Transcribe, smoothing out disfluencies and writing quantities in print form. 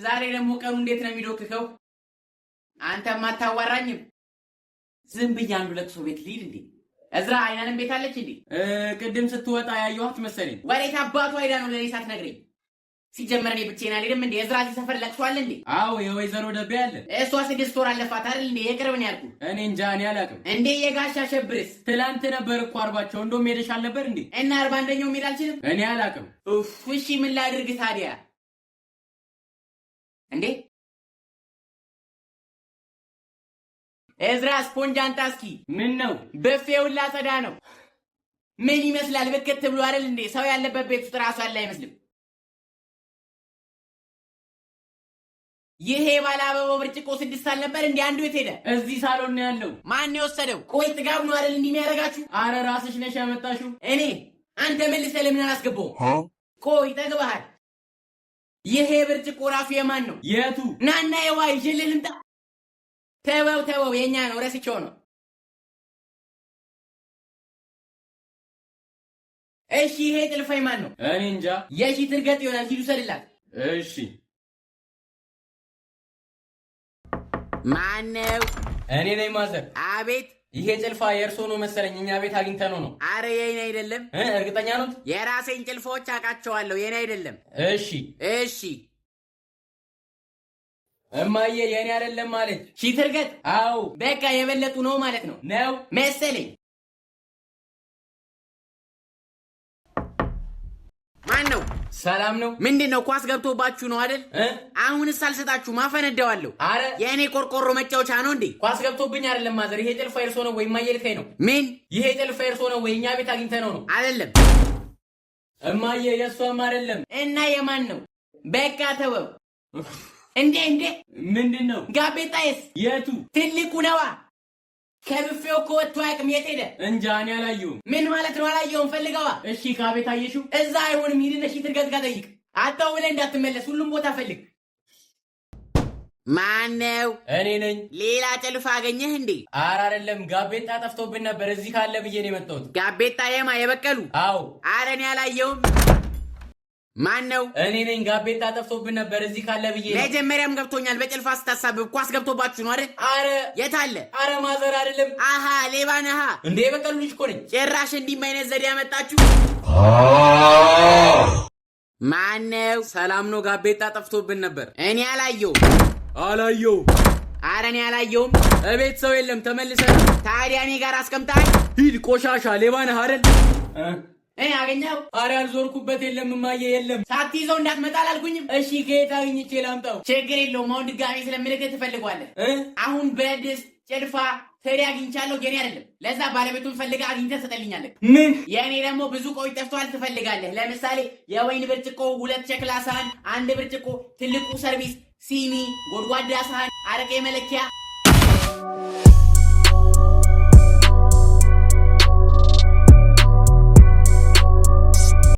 ዛሬ ደግሞ ቀኑ እንዴት ነው የሚዶክከው? አንተም አታዋራኝም። ዝም ብዬ አንዱ ለቅሶ ቤት ልሂድ እንዴ? እዝራ አይናንም ቤት አለች እንዴ? ቅድም ስትወጣ ያየኋት መሰለኝ። ወዴት አባቱ አይዳ ነው ለኔ ሳትነግረኝ? ሲጀመር እኔ ብቻዬን አልሄድም እንዴ? እዝራ እዚህ ሰፈር ለቅሶ አለ እንዴ? አዎ፣ የወይዘሮ ደቤ አለ። እሷ 6 ወር አለፋት አይደል እንዴ? የቅርብ ነው ያልኩህ። እኔ እንጃ፣ እኔ አላውቅም። እንዴ የጋሻ ሸብርስ? ትላንት ነበር እኮ አርባቸው። እንደውም ሄደሽ አልነበር እንዴ? እና 41ኛው መሄድ አልችልም? እኔ አላውቅም። ኡፍ፣ እሺ ምን ላድርግ ታዲያ? እንዴ እዝራ ስፖንጅ አንጣ እስኪ። ምን ነው? ብፌውን ላጸዳ ነው። ምን ይመስላል? ብክት ብሎ አይደል እንዴ? ሰው ያለበት ቤት ውስጥ ራሱ ያለ አይመስልም። ይሄ ባለ አበባው ብርጭቆ 6 አልነበር እንዴ? አንዱ የት ሄደ? እዚህ ሳሎን ነው ያለው። ማን የወሰደው? ቆይ ጥጋብ ነው አይደል እንዲህ የሚያደርጋችሁ? አረ ራስሽ ነሽ ያመጣሽው። እኔ? አንተ መልሰህ ለምን አላስገባውም? ቆይ ጠግበሃል። ይሄ ብርጭቆ ራሱ የማን ነው? የቱ? ናና የዋ ይዤልህ ልምጣ። ተወው ተወው፣ የኛ ነው፣ ረስቼው ነው። እሺ ይሄ ጥልፋይ ማን ነው? እኔ እንጃ። የሺ ትርገጥ ይሆናል። ሂዱ ሰድላት። እሺ። ማን ነው? እኔ ነኝ ማዘር። አቤት። ይሄ ጭልፋ የእርሶ ነው መሰለኝ፣ እኛ ቤት አግኝተነው ነው። አረ የኔ አይደለም። እርግጠኛ ኖት? የራሴን ጭልፋዎች አውቃቸዋለሁ። የኔ አይደለም። እሺ። እሺ። እማዬ የኔ አይደለም አለች። ሺ ትርገጥ? አዎ። በቃ የበለጡ ነው ማለት ነው። ነው መሰለኝ። ማን ነው? ሰላም ነው። ምንድን ነው? ኳስ ገብቶባችሁ ነው አይደል? አሁንስ አልሰጣችሁም፣ አፈነዳዋለሁ። አረ የእኔ ቆርቆሮ መጫወቻ ነው እንዴ? ኳስ ገብቶብኝ አይደለም ማዘር። ይሄ ጭልፋ የእርሶ ነው ወይ? እማዬ ልካኝ ነው። ምን? ይሄ ጭልፋ የእርሶ ነው ወይ? እኛ ቤት አግኝተነው ነው። አይደለም። እማዬ የእሷም አይደለም። እና የማን ነው? በቃ ተወው። እንዴ እንዴ፣ ምንድን ነው? ጋቤጣዬስ? የቱ? ትልቁ ነዋ። ከብፌው እኮ ወጥቶ አያውቅም። የት ሄደ? እንጃ፣ እኔ አላየሁም። ምን ማለት ነው አላየሁም? ፈልገዋ። እሺ ከቤት አየሽው? እዛ አይሆንም። ሂድና ሺ ትርገጥ ጋር ጠይቅ። አጣው ብለህ እንዳትመለስ፣ ሁሉም ቦታ ፈልግ። ማነው? እኔ ነኝ። ሌላ ጭልፋ አገኘህ እንዴ? አረ አይደለም፣ ጋቤጣ ጠፍቶብን ነበር። እዚህ ካለ ብዬ ነው የመጣሁት። ጋቤጣ የማ የበቀሉ? አዎ። አረ እኔ አላየሁም። ማን ነው? እኔ ነኝ። ጋቤጣ ጠፍቶብን ነበር። እዚህ ካለ ብዬ ነው። መጀመሪያም ገብቶኛል። በጭልፋ ስታሳብብ ኳስ ገብቶባችሁ ነው አይደል? አረ የት አለ? አረ ማዘር አይደለም። አሃ ሌባ ነሃ። እንዴ የበቀሉ ልጅ እኮ ነኝ። ጭራሽ እንዲህ አይነት ዘዴ ያመጣችሁ። ማን ነው? ሰላም ነው። ጋቤጣ ጠፍቶብን ነበር። እኔ አላየሁም። አላየው። አረ እኔ አላየሁም። እቤት ሰው የለም። ተመልሰን ታዲያ እኔ ጋር አስቀምጣል። ሂድ ቆሻሻ፣ ሌባ ነህ አይደል? እኔ አገኘኸው? አረ ያልዞርኩበት የለም እማዬ፣ የለም። ሳትይዘው እንዳትመጣ አላልኩኝም? እሺ ከየት አግኝቼ ላምጣው? ችግር የለውም። አሁን ድጋሜ ስለምልክህ ትፈልገዋለህ። አሁን በድስት ጭልፋ ትሪ አግኝቻለሁ፣ የኔ አይደለም። ለዛ ባለቤቱን ፈልገህ አግኝተህ ትሰጠልኛለህ። ምን? የእኔ ደግሞ ብዙ እቃዎች ጠፍተዋል፣ ትፈልጋለህ። ለምሳሌ የወይን ብርጭቆ፣ 2 ሸክላ ሳህን፣ 1 ብርጭቆ፣ ትልቁ ሰርቪስ፣ ሲኒ፣ ጎድጓዳ ሳህን፣ አረቄ መለኪያ፣